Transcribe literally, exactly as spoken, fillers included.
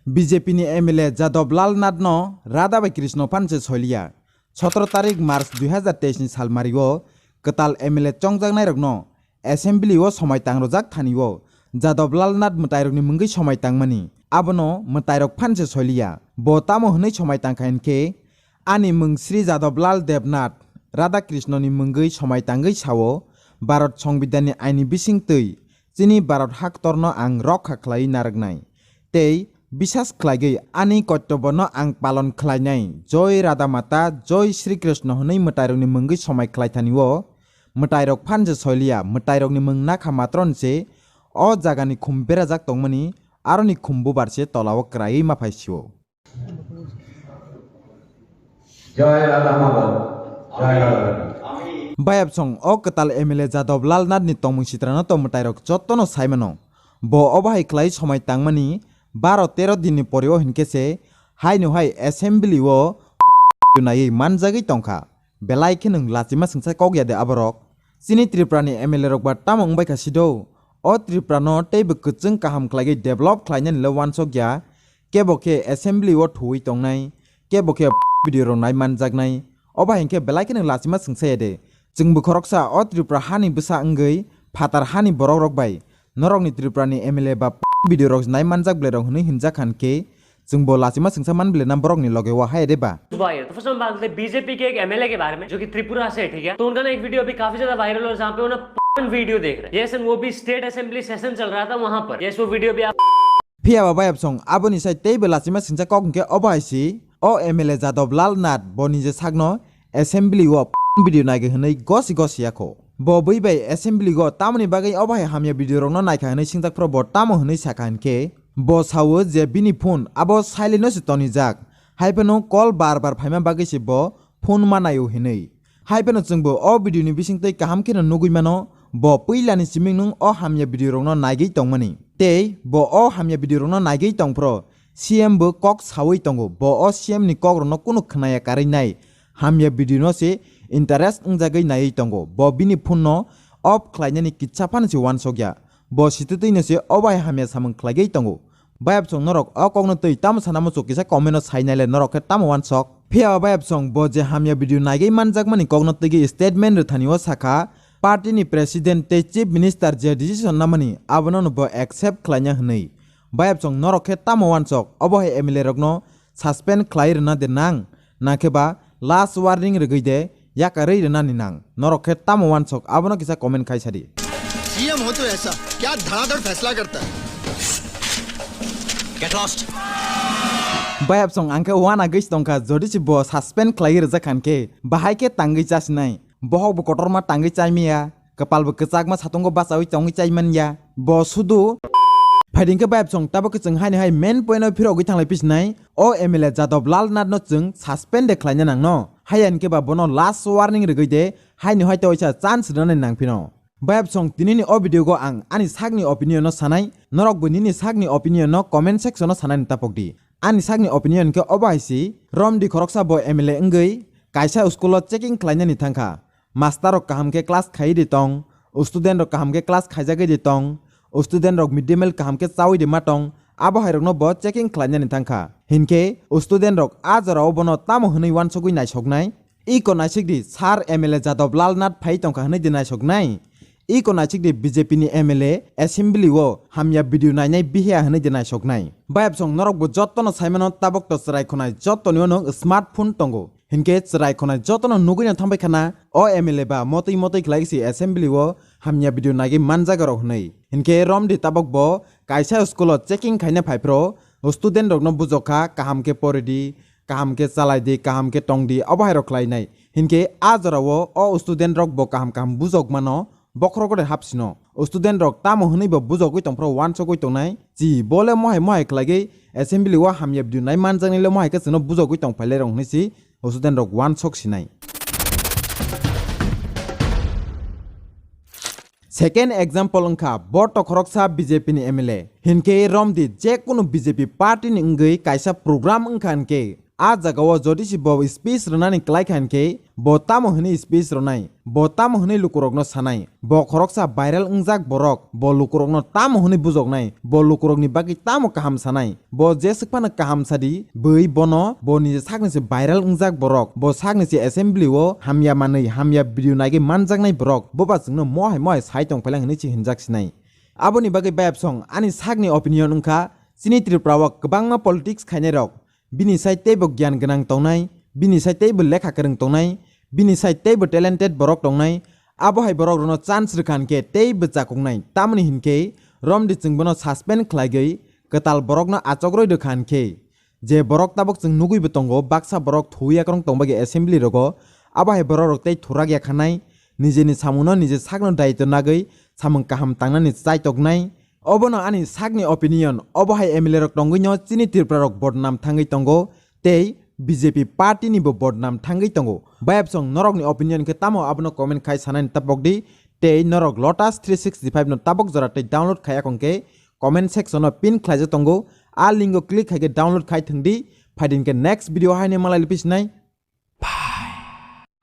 B J P ni M L A Jadab Lal Nath no Radha bai Krishna phan se soiliya. Sotoro tarik March dui hazar teis ni salmari o kwtal M L A chongjaknai rokno assembly o somai tangrojak thani o Jadab Lal Nath mwtai rokni mungwi somai tangmani. Abono mwtai rok phan se soiliya. Bo tamo hwnwi somai tangkha hinkhe, ani mung Sri Jadab Lal Debnath Radha Krishna ni mungwi somai tangwi sao, Bharat Songbidan ni aini bising twi chini Bharat haktorno ang rokha khlaiwi narwknai tei bisas khlaigwi ani koitobono ang palon khlainai. Joi Radha Mata, Joi Sri Krishna hwnwi mwtairokni mungwi somai khlaithani o mwtairok phan se soiliya, mwtairokni mung nakha matron se o jagani khum berajak tongmani, aroni khum bubar se tolao kwraiwi ma phai sio. Jai Radha Madhav, Jai Radha Radha. Bayapsong o kwtal M L A Jadab Lal Nath ni tongmung sitrano to mwtairok jottono saimano. Bo obo hai khlai somai tangmani baro tero din ni pore o hinkhe se haino hai assembly o naiwi manjagwi tongkha. Belai khe nwng lachima swngsa kok ya de aborok? Chini Tripura ni M L A rok ba tamo wngbai kha sido? O Tripura no teibo kwchwng kaham khlaigwi develop khlainani le wansok ya. Kebo khe assembly o thuwi tongnai, kebo khe video rok nai manjaknai. Obo hai khe belai kheno lachima swngsa ya de. Chwngbo khoroksa o Tripura hani bwsa wngwi phatar hani borok rok bai norokni Tripura ni M L A ba video rok nai manjak bwle rok hwnwi hinjak khan khe chwngbo lachima swngsa man bwle na borok ni loge o hai ya de ba? Viral. तो फर्स्ट हम बात करते हैं बीजेपी के एक एमएलए के बारे में, जो कि त्रिपुरा से है, ठीक है? तो उनका ना एक वीडियो अभी काफी ज्यादा वायरल हो रहा है, जहाँ पे वो ना वीडियो देख रहे हैं। यस, एंड वो भी स्टेट असेंबली सेशन चल रहा था वहां पर। यस, वो वीडियो भी आप Phiya ba bayapsong aboni sai teibo lachima singcha kok hwnkhe obo hai si, o M L A Jadab Lal Nath bo nije sakno assembly o video naigwi hwnwi gosi gosi yakho. Bo bui bai assembly o tamoni bagwi obo hai hamya video rokno naikha hwnwi singjak phro bo tamo hwnwi sakha hinkhe, bo sao je bini phone abo silent no se tonijak, hai phano call bar bar phaima bagwi se bo phone manaio hinwi. Hai phano chwngbo o video ni bisingtwi kaham kheno nugwi mano, bo puilani siming nung o hamya video rokno naigwi tongmani. Tei bo o hamya video rokno naigwi tongphro C M bo kok sawi tongo, bo o C M ni kok rokno kunu khwnaya karwi nai. Hamya video no se interest wngjagwi naiwi tongo. Bo bini phone no off khlainani kitsa phano se wansokya. Bo sitwtwi no se obo hai hamya samung khlaigwi tongo. Bayapsong norok o kokno twi tamo sana muchuk kisa comment o sai naile norok khe tamo wansok. Phiya o bayapsong bo je hamya video naigwi manjakmani kokno twigwi statement rwthani o sakha, party ni president tei chief minister je decision namani abono no bo accept khlaina hwnwi. Bayapsong norok khe tamo wansok, obo hai M L A rokno suspend khlai rwna de nang, nakhe ba last warning rwgwi de yakarwi rwnani nang. Norok khe tamo wansok abono kisa comment khai sadi. CM हो तो ऐसा क्या धड़ाधड़ फैसला करता है। Get lost. Bayapsong ang khe wana gwi tongkha, jodi se bo suspend khlai rwjak khan khe bahai khe tangwi chasinai. Bohok bo kotorma tangwi chaimiya, kwpal bo kwchakma satungo bachawi tongwi chaimanya. Bo sudu phaiding khe bayapsong tabuk khe chwng haini hai main point o phirogwi thanglai pisinai. O M L A Jadab Lal Nath no chwng suspend de khlaina nangno. Haya hinkhe ba bono last warning rwgwi de, haini hai ta waisa chance rwnani nangphino. Bayapsong tinini o video go ang ani sakni opinion no sanai, norok bo nini sakni opinion no comment section o sanani tapok di. Ani sakni opinion khe obo hai si, romdi khoroksa bo M L A wngwi kaisa school o checking khlainani thangkha. Master rok kaham khe class khai di tong, student rok kaham khe class khaijagwi di tong, student rok mid day meal kaham khe chawi di ma tong, abo hai rokno bo checking khlainani thangkha. Hinkhe student rok a jora o bono tamo hwnwi wansugwi naisoknai? Iko naisik di, sir M L A Jadab Lal Nath phai tongkha hwnwi di naisoknai? Iko naisik di, B J P ni M L A assembly o hamya video nainai bihiya hwnwi di naisoknai? Bayapsong norok bo jotto no saimano, tabok to chwrai khwnai jotto ni o nwng smartphone tongo. Hinkhe chwrai khwnai jotono nugwi no thambai khana, o M L A ba motwi motwi khlai si assembly o hamya video naigwi manjaga rok hwnwi. Hinkhe romdi tabok bo kaisa school o checking khaina phaiphro student rokno bujokha, kaham khe poridi, kaham khe chalaidi, kaham khe tongdi, obo hai rok khlainai. Hinkhe a jorao o student rok bo kaham kaham bujokmano, bokhorogo de hapsino. Student rok tamo hwnwi bo bujogwi tongphro wansugwi tongnai. Chi bole mohai mohai khlaigwi assembly o hamya video nai manjaknai le mohai khe chwngno bujogwi tongphailai rok hwnwi si student rok wansok sinai. Second example wngkha bo tokhoroksa B J P ni M L A. Hinkhe romdi je kunu B J P party ni wngwi kaisa program wngkha hinkhe A jagao jodi se bo speech rwnani kwlai kha hinkhe, bo tamo hwnwi speech rwnai, bo tamo hwnwi lukurokno sanai, bo khoroksa viral wngjak borok, bo lukurokno tamo hwnwi bujoknai, bo lukurokni bagwi tamo kaham sanai, bo jeswk phano kaham sadi, bui bono bo nije sakni se viral wngjak borok, bo sakni se assembly o hamya manwi hamya video naigwi manjaknai borok, boba chwngno mohai mohai sai tongphailai hwnwi se hinjak sinai. Aboni bagwi bayapsong ani sakni opinion wngkha, chini Tripura o kwbangma politics khainairok, bini sai teibo giyan gwnang tongnai, bini sai teibo lekha kwrwng tongnai, bini sai teibo talented borok tongnai, abo hai borok rokno chance rwkha hinkhe teibo chakuknai, tamoni hinkhe romdi chwng bono suspend khlaigwi kwtal borokno achokroi rwkha hinkhe, je borok tabok chwng nugwibo tongo, baksa borok thuwi yakrwng tongbagwi assembly rogo, abo hai borok rok tei thurak yakhanai, nijeni samungno nije sakno daitw nagwi samung kaham tangnani chaitoknai. Obono ani sakni opinion, obo hai M L A rok tongwino chini Tripura rok bodnam thangwi tongo tei B J P party nibo bodnam thangwi tongo. Bayapsong norokni opinion khe tamo abono comment khai sanani tapok di tei norok Lotus three sixty five no tabok jora tei download khai akongkhe comment section o pin khlaijak tongo. A link o click khaikhe download khai thwngdi. Phaidin khe next video haino malai lipisinai.